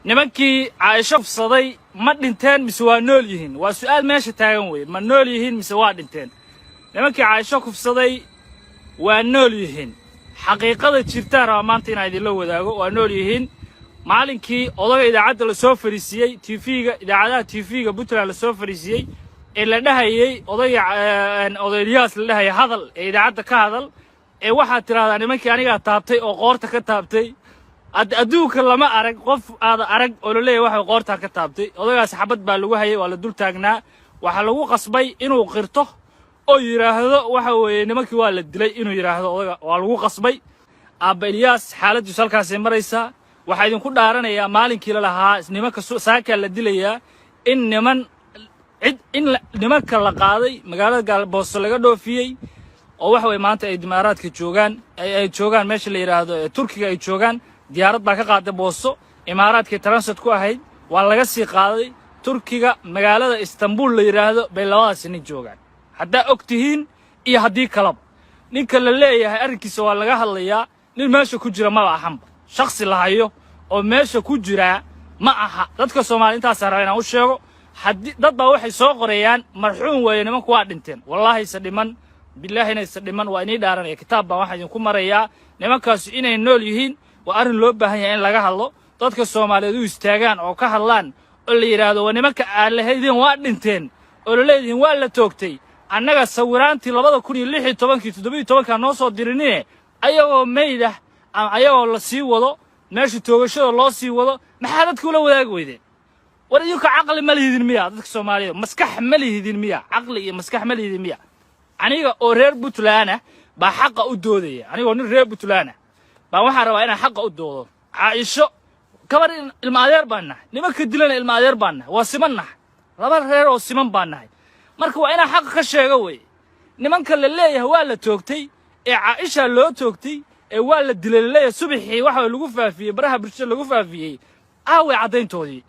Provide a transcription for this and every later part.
Nimankii Caaisho kufsaday ma dhinteen mise waa nool yihiin? Waa su'aal meesha taagan weye. Ma nool yihiin mise waa dhinteen? Nimankii Caaisho kufsaday waa nool yihiin. Xaqiiqada jirtaa rabaa maanta inaan idinla wadaago. Waa nool yihiin. Maalinkii odaga idaacadda lasoo fariisiiyey, TV-ga, idaacadaha TV-ga Puntland lasoo fariisiiyey ee la dhahayey odayga, oday Ilyaas la dhahayay, hadal ee idaacadda ka hadal ee waxaad tidhahdaa nimankii anigaa taabtay oo qoorta ka taabtay. Adduunka lama arag qof aada arag oo laleeyahay waxa qoortaa ka taabtay. Odagaas xabad baa lagu hayay, waa la dul taagnaa. Waxaa lagu qasbay inuu qirto oo yidhaahdo waxa weeye nimankii waa la dilay inuu yidhaahdo odaga waa lagu qasbay. Aabba Ilyaas xaaladdiisu halkaasay maraysaa. Waxaa idinku dhaaranayaa maalinkii la lahaa nimanka saakaa la dilayaa in niman cid in nimanka la qaaday magaalada Gaalboosto laga dhoofiyey oo waxa weye maanta ay Imaaraadka joogaan, ay joogaan meesha la yidhaahdo ee Turkiga ay joogaan. Diyaarad baa ka qaaday Boosto, Imaaraadkii transit ku ahayd, waa laga sii qaaday. Turkiga magaalada Istanbul la yidhaahdo bay labadaasi nin joogaan. Haddaa og tihiin iyo haddii kalaba, ninka la leeyahay arrinkiisa waa laga hadlayaa, nin meesha ku jira maba ahanba. Shaksi la hayo oo meesha ku jiraa ma aha. Dadka Soomaaliya intaasaa raba inaan u sheego. Haddii dad baa waxay soo qorayaan marxuum weeye, nimanku waa dhinteen, wallaahi se dhiman, bilaahi inaysa dhiman. Waa inii dhaaranaya, kitaab baan waxaa idinku marayaa nimankaasu inay nool yihiin. Waa arrin loo baahan yahay in laga hadlo, dadka Soomaaliyeed u istaagaan oo ka hadlaan oo la yidhaahdo waa nimanka aad lahaydeen waa dhinteen oo la leedihiin waa la toogtay. Annaga sawiraantii 2016-kii, 17-kaa noo soo dirinine, ayagoo meyd ah ama ayagoo la sii wado meesha toogashada loo sii wado, maxaa dadka ula wadaagi weydeen? War idinka caqli ma lihidin miya? Dadka Soomaaliyeed, maskax ma lihidin miya? Caqli iyo maskax ma lihidin miya? Aniga oo reer Puntland ah baa xaqa u doodaya. Anigoo nin reer Puntland ah baa waxaan rabaa inaan xaqa u doodo. Caaisho gabar ilma adeer baan nahay, nimanka dilana ilma adeer baan nahay, waa siman nahay, laba reer oo siman baan nahay. Marka waa inaan xaqa ka sheego wey. Nimanka la leeyahay waa la toogtay ee Caaisha loo toogtay ee waa la dilay laleeyahay, subaxii waxa lagu faafiyey baraha bulshada lagu faafiyey, aaway caddayntoodii?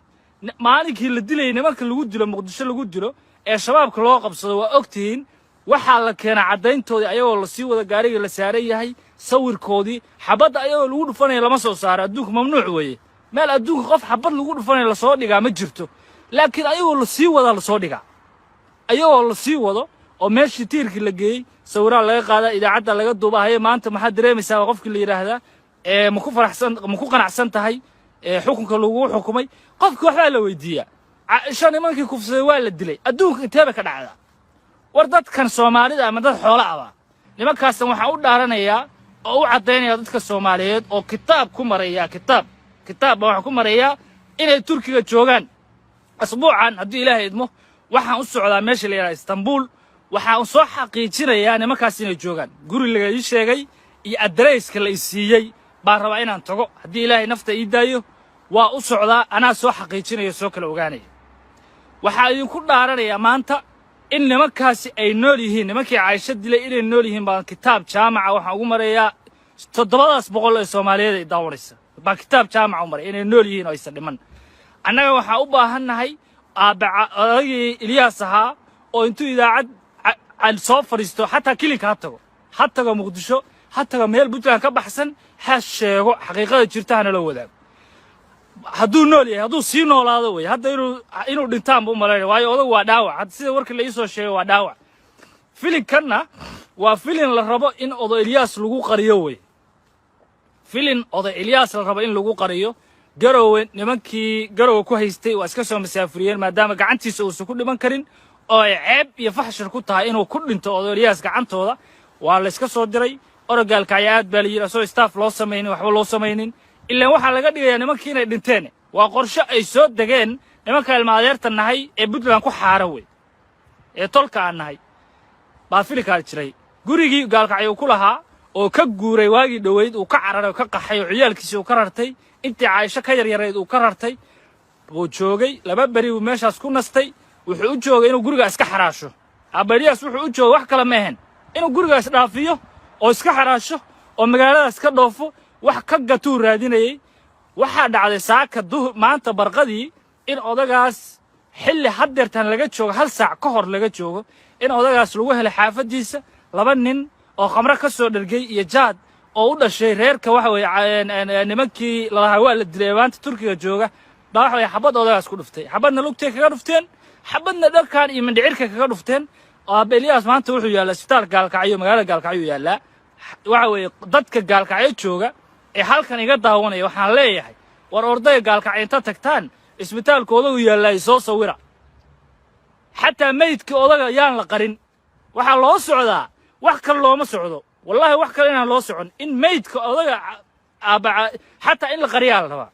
Maalinkii la dilayay nimanka lagu dilo Muqdisho lagu dilo ee Shabaabka loo qabsado, waa ogtihiin, waxaa la keenaa caddayntoodii ayagoo lasii wada, gaarigii la saaran yahay, sawirkoodii. Xabadda ayagoo lagu dhufanaya lama soo saaro, adduunka mamnuuc weeye. Meel adduunka qof xabad lagu dhufanayo lasoo dhigaa ma jirto, laakiin ayagoo lasii wadaa lasoo dhigaa. Ayagoo lasii wado oo meeshii tiirkii la geeyey sawiraa laga qaadaa, idaacadda laga duuba. Haye, maanta maxaad dareemaysaa? Waa qofkii la yidhaahdaa ee ma ku faraxsan, ma ku qanacsan tahay ee xukunka lagu xukumay? Qofkii waxbaa la weydiiyaa. Caaisho nimankii kufsaday waa la dilay, adduunka intee bay ka dhacdaa? War dadkan Soomaalida ama dad xoolo aba? Nimankaasna waxaan u dhaaranayaa oo u caddaynaya dadka Soomaaliyeed oo kitaab ku maraya, kitaab baa waxaan ku marayaa inay Turkiga joogaan. Asbuucan haddii Ilaahay idmo waxaan u socdaa meesha la yidhaha Istanbul. Waxaan soo xaqiijinayaa nimankaas inay joogaan. Guri laga ii sheegay iyo adareyska la i siiyey baan rabaa inaan tago. Haddii Ilaahay nafta ii daayo waa u socdaa, anaa soo xaqiijinaya, soo kala ogaanaya. Waxaa idinku dhaaranayaa maanta in nimankaasi ay nool yihiin. Nimankii Caaisho dilay inay nool yihiin baan kitaab jaamaca waxaan ugu marayaa. 700 ee Soomaaliyeed ay daawanaysa baan kitaab jaamaca u maray inay nool yihiin oo aysan dhiman. Annaga waxaan u baahan nahay aabbe odagii Ilyaas ahaa oo intuu idaacad soo fadhiisto, xataa kilinka ha tago, ha tago Muqdisho, ha tago meel Puntland ka baxsan, ha sheego xaqiiqada jirta, hana la wadaago hadduu nool yahay, hadduu sii noolaado wey. Hadda inuu dhintaan bu u malaynaya, waayo odagu waa dhaawac hadda. Sida warkii la iisoo sheegay waa dhaawac. Filinkanna waa filin la rabo in odo Ilyaas lagu qariyo wey, filin oday Ilyaas la rabo in lagu qariyo. Garowe nimankii Garowe ku haystay waa iska soo masaafuriyeen, maadaama gacantiisa uusan ku dhiman karin oo ay ceeb iyo faxshir ku tahay inuu ku dhinto oday Ilyaas gacantooda. Waa la iska soo diray orogaalka ayaa aad baa la yidhi, asoo staff loo samaynin, waxba loo samaynin. Ilaan waxaa laga dhigayaa nimankii inay dhinteen. Waa qorshe ay soo degeen nimanka ilma adeerta nahay ee Puntland ku xaara wey ee tolka aan nahay baa filinkaa jiray. Gurigii Gaalkacyo ku lahaa oo ka guuray waagii dhoweyd, uu ka cararay oo ka qaxay oo ciyaalkiisii uu ka rartay, intii Caaisho ka yaryarayd uu ka rartay, buu joogay. 2 beri buu meeshaas ku nastay. Wuxuu u joogay inuu gurigaa iska xaraasho. Aabba Eliyas wuxuu u joogay wax kale ma ahayn, inuu gurigaas dhaafiyo oo iska xaraasho oo magaaladaas ka dhoofo, wax ka gatuu raadinayey. Waxaa dhacday saaka duhur, maanta barqadii, in odagaas xilli haddeertan laga joogo hal saac ka hor laga joogo, in odagaas lagu helay xaafaddiisa laba nin oo khamro ka soo dhergay iyo jaad oo u dhashay reerka waxa weeye nimankii lalahaa waa la dilay ee maanta Turkiga jooga. Baa waxa weye xabad odagaas ku dhuftay, xabadna lugtay kaga dhufteen, xabadna dharkan iyo mindhicirka kaga dhufteen. Aaba Eliyaas maanta wuxuu yaallaa isbitaalka Gaalkacyo, magaalada Gaalkacyo yaallaa. Waxa weeye dadka Gaalkacyo jooga ee halkan iga daawanaya, waxaan leeyahay, war ordaya, Gaalkacyo inta tagtaan, isbitaalka odagu yaallaa soo sawira. Xataa meydka odaga yaan la qarin. Waxaa loo socdaa wax kale looma socdo, wallaahi, wax kale inaan loo socon in meydka odaga aabba xataa in la qariyaa la rabaa.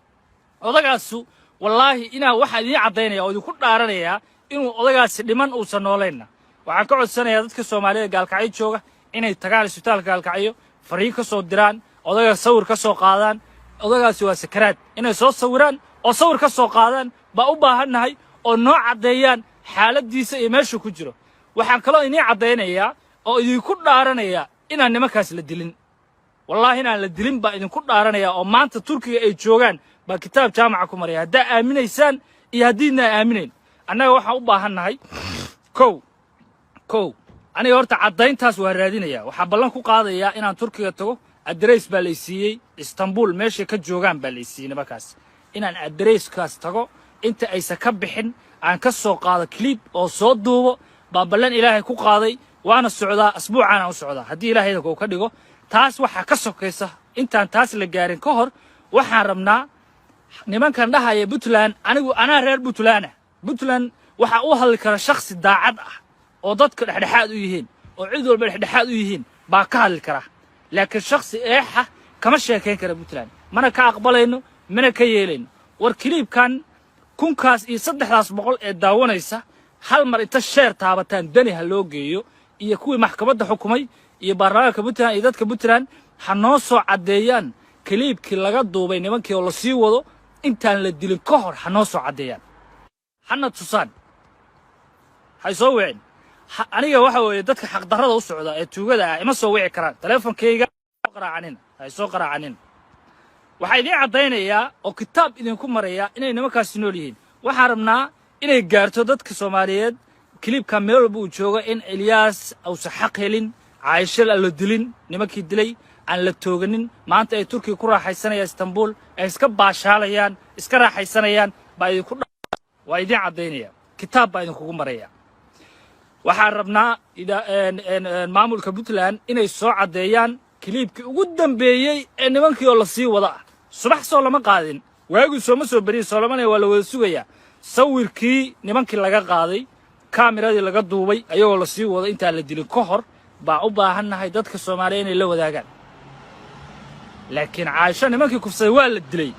Odagaasu, wallaahi, inaa waxaa idiin caddaynaya oo idinku dhaaranayaa inuu odagaasi dhiman, uusan noolaynna. Waxaan ka codsanayaa dadka Soomaalida Gaalkacyo jooga inay tagaan isbitaalka Gaalkacyo, fariin ka soo diraan, odaga sawir ka soo qaadaan. Odagaasi waa sakaraad. Inay soo sawiraan oo sawir ka soo qaadaan baa u baahannahay oo noo caddeeyaan xaaladdiisa iyo meeshuu ku jiro. Waxaan kaloo idiin caddaynayaa oo idinku dhaaranayaa inaan nimankaas la dilin. Wallaahi, inaan la dilin baa idinku dhaaranaya oo maanta Turkiga ay joogaan baa kitaab jaamaca ku maraya. Haddaa aaminaysaan iyo haddiidna aaminayn, annaga waxaan u baahannahay kow kow. Aniga horta caddayntaas waa raadinaya. Waxaa ballan ku qaadayaa inaan Turkiga tago. Address baa lay siiyey, Istanbul meeshay ka joogaan baa lay siiyey nimankaas. Inaan addresskaas tago, inta aysan ka bixin aan ka soo qaado clip oo soo duubo baa ballan Ilaahay ku qaaday. Waana socdaa, asbuucaanaan u socdaa haddii Ilahay idanka uu ka dhigo. Taas waxaa ka sokaysa, intaan taas la gaarin ka hor, waxaan rabnaa nimankan dhahaya Puntland. Anigu anaa reer Puntland ah. Puntland waxaa u hadli kara shakhsi daacad ah oo dadka dhexdhexaad u yihiin oo cid walba dhexdhexaad u yihiin baa ka hadli kara, laakiin shakhsi eexa kama sheekayn kara Puntland. Mana ka aqbalayno, mana ka yeelayno. War clipkan kunkaas iyo saddexdaas boqol ee daawanaysa, hal mar inta share taabataan, Deni ha loo geeyo iyo kuwii maxkamadda xukumay iyo baarlamaanka Puntland iyo dadka Puntland ha noo soo caddeeyaan clipkii laga duubay nimankii oo lasii wado intaan la dilin ka hor. Ha noo soo caddeeyaan, hana tusaan, hay soo wicin. Aniga waxa weeye dadka xaqdarrada u socda ee tuugada ah ima soo wici karaan, teleefonkayga qaraacanina, hay soo qaraacanina. Waxaa idiin caddaynayaa oo kitaab idinku marayaa inay nimankaasi nool yihiin. Waxaan rabnaa inay gaarto dadka Soomaaliyeed clipka meel walba uu joogo in Elyaas uusan xaq helin, Caayisho aan la dilin, nimankii dilay aan la tooganin, maanta ay Turkiga ku raaxaysanayaan, Istanbul ay iska baashaalayaan, iska raaxaysanayaan baa idinku. Waa idiin caddaynaya, kitaab baa idinkugu maraya. Waxaan rabnaa maamulka Puntland inay soo caddeeyaan clipkii ugu dambeeyey ee nimankii oo lasii wada ah. Subax soo lama qaadin, waagii sooma soo beriyey, soolamanaya, waa la wada sugayaa. Sawirkii nimankii laga qaaday, kaamiradii laga duubay ayagoo lasii wado intaan la dilin ka hor baa u baahannahay dadka Soomaaliya inay la wadaagaan. Laakiin Caasho nimankii kufsaday waa la dilay.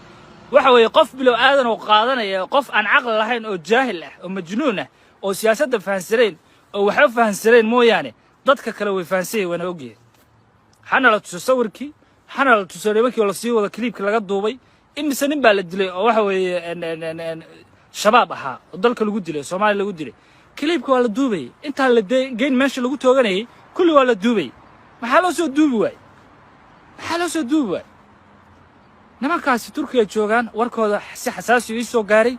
Waxa weeye qof bilow aadan oo qaadanaya, qof aan caqli lahayn oo jaahil ah oo majnuun ah oo siyaasadda fahansanayn oo waxba fahansanayn mooyaane, dadka kale way fahansanyay, waana ogyihiin. Hana la tuso sawirkii, hana la tuso nimankii oo lasii wado clipkii laga duubay. Imise nin baa la dilay oo waxa weeye Shabaab ahaa oo dalka lagu dilay, Soomaaliya lagu dilay? Clipka waa la duubayay intaan la geyn meesha lagu tooganayay, kulli waa la duubayay. Maxaa loo soo duubi waayey? Maxaa loo soo duubi waayey? Nimankaasi Turkiga joogaan, warkooda si xasaasi ii soo gaaray.